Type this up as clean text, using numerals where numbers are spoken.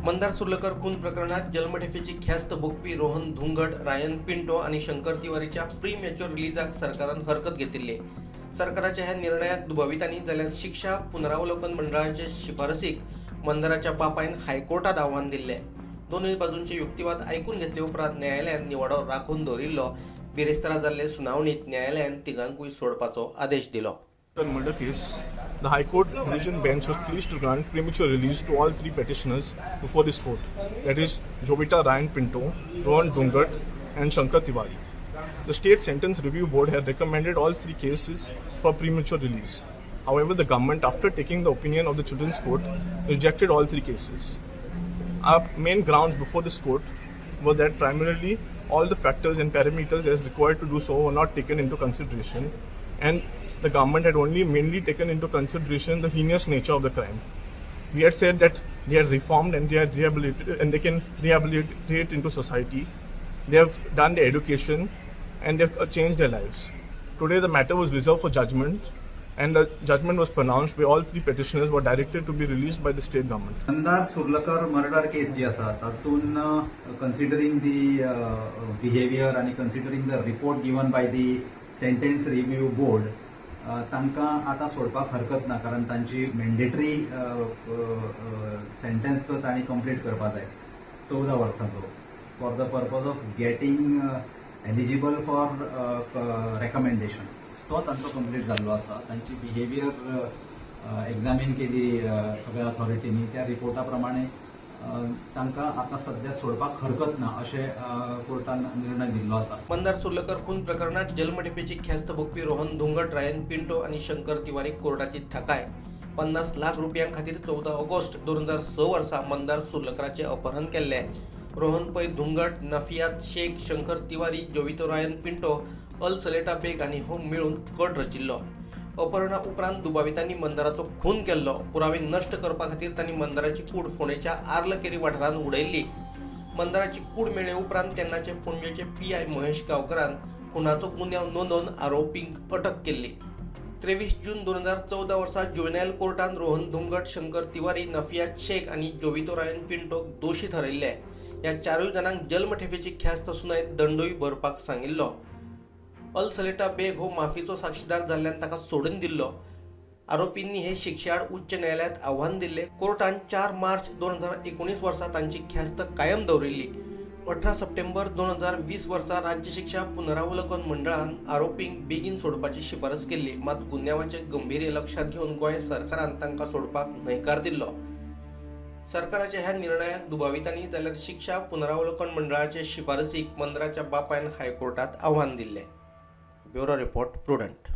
मंदार सुर्लकर खून प्रकरणात जल्मठेपेची ख्यास्त भोगपी रोहन धुंगट, रायन पिंटो आनी शंकर तिवारीच्या प्री मॅच्युअर रिलीजाक सरकारान हरकत घेतिल्ली. सरकाराच्या ह्या निर्णयाक दुबावितांनी जाल्यार शिक्षा पुनरावलोकन मंडळाचे शिफारसीक मंदाराच्या बापायन हायकोर्टात आव्हान दिल्लें. दोनूय बाजूंचे युक्तिवाद आयकून घेतले उपरांत न्यायालयान निवाडो राखून दवरिल्लो. बिरेस्तारा जाल्ले सुनावणीत न्यायालयान तिगांकूय सोडपाचो आदेश दिलो. The murder case, the High Court Division Bench was pleased to grant premature release to all three petitioners before this court, that is, Jovita Ryan Pinto, Rohan Dungat, and Shankar Tiwari. The State Sentence Review Board had recommended all three cases for premature release. However, the government, after taking the opinion of the Children's Court, rejected all three cases. Our main grounds before this court were that primarily all the factors and parameters as required to do so were not taken into consideration, and the government had only mainly taken into consideration the heinous nature of the crime. We had said that they are reformed and they are rehabilitated and they can rehabilitate into society. They have done their education and they've changed their lives. Today the matter was reserved for judgment, and the judgment was pronounced where all three petitioners were directed to be released by the state government. Mandar Surlakar murder case जी आसा, तातूंत कन्सिडरींग दी behaviour आनी considering the report given by the Sentence Review Board, तांकां आतां सोडपाक हरकत ना, कारण तांची मॅन्डेटरी सेंटेन्स जो तांणी कंप्लीट करपा जाय 14 वर्सांचो for the purpose of getting eligible for recommendation, तो तांचो कंप्लीट जाल्लो आसा. तांची बिहेवियर एग्जामीन केली सगळ्या अथॉरिटींनी. त्या रिपोर्टा प्रमाणे तांकां आतां सध्या सोडपाक हरकत ना अशें कोर्टान निर्णय दिल्लो आसा. मंदार सुर्लकर खून प्रकरणात जन्मठेपेची ख्यास्त भोगपी रोहन धुंगट, रायन पिंटो आणि शंकर तिवारी कोर्टाची थाकाय. 50 लाख रुपयां खातीर 14 ऑगस्ट 2006 वर्सा मंदार सुर्लकराचें अपहरण केल्लें. रोहन पै धुंगट, नफियात शेख, शंकर तिवारी, जोवितो रायन पिंटो, अल सलेटा बेग आनी हो मेळून कट रचिल्लो. अपहरणा उपरांत दुबावितांनी मंदाराचो खून केल्लो. पुरावे नश्ट करपा खातीर तांणी मंदाराची कूड फोंडेच्या आर्लकेरी वाठारांत उडयल्ली. मंदाराची कूड मेळ्ळे उपरांत तेन्नाचे पणजेचे पीआय महेश गांवकरान खुनाचो गुन्यांव नोंदोवन आरोपींक अटक केल्ली. 23 जून 2014 वर्सा जुवेनायल कोर्टान रोहन धुंगट, शंकर तिवारी, नफियात शेख आनी जोवितो रायन पिंटोक दोशी थारायल्ले. ह्या चारूय जाणांक जल्मठेपेची ख्यास्त सुनायत दंडूय भरपाक सांगिल्लो. अल सलेटा बेग हो माफीचो साक्षीदार जाल्ल्यान ताका सोडून दिल्लो. आरोपींनी हे शिक्षे आड उच्च न्यायालयात आव्हान दिल्ले. कोर्टान 4 मार्च 2019 वर्सा तांची ख्यास्त कायम दवरिल्ली. 18 सप्टेंबर 2020 वर्सा राज्य शिक्षा पुनरावलोकन मंडळान आरोपींक बेगीन सोडपाची शिफारस केल्ली. मात गुन्यांवाचे गंभीर्य लक्षात घेवन गोंय सरकारान तांकां सोडपाक न्हयकार दिल्लो. सरकाराच्या ह्या निर्णयाक दुबावितांनी जाल्यार शिक्षा पुनरावलोकन मंडळाचे शिफारसीक मंदाराच्या बापायन हायकोर्टात आव्हान दिल्लें. Bureau report, prudent.